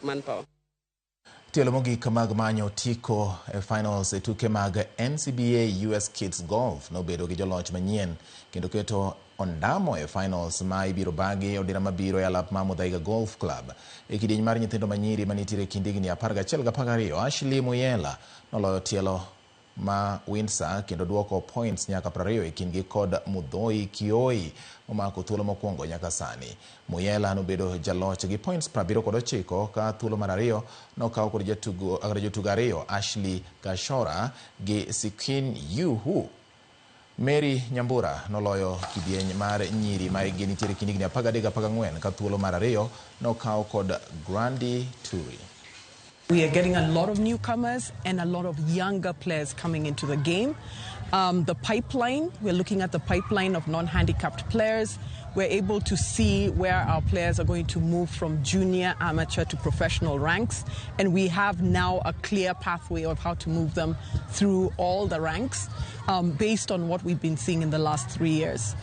Manpower. Tielo mogik mag manyo otiko e finals e tuke mag NCBA US Kids Golf nobedo gi joloch manyien kendo keto ondamo e finals ma ibiro bagi odira mabiro e alap ma Muthaiga Golf Club. E kidieny mar nyithindo manyiri manitiere e kind higni 11 gi 12, Ashley Muyela noloyo tielo ma Windsor kendo duoko points nyaka 20 e kindgi kod Mudhoi Kioi momako thuolo mokwongo nyaka sani. Muyela nobedo jaloch gi points 79 ka thuolo mar ariyo nokaw kod jotugo ariyo Ashley Gashora gi Sikin Yu Hu. Mary Nyambura noloyo kidieny mar nyiri ma hikgi nitiere kind higni 13 14 ka thuolo mar ariyo nokaw kod Grandi Turi. We are getting a lot of newcomers and a lot of younger players coming into the game. The pipeline, we're looking at the pipeline of non-handicapped players. We're able to see where our players are going to move from junior, amateur to professional ranks. And we have now a clear pathway of how to move them through all the ranks based on what we've been seeing in the last 3 years.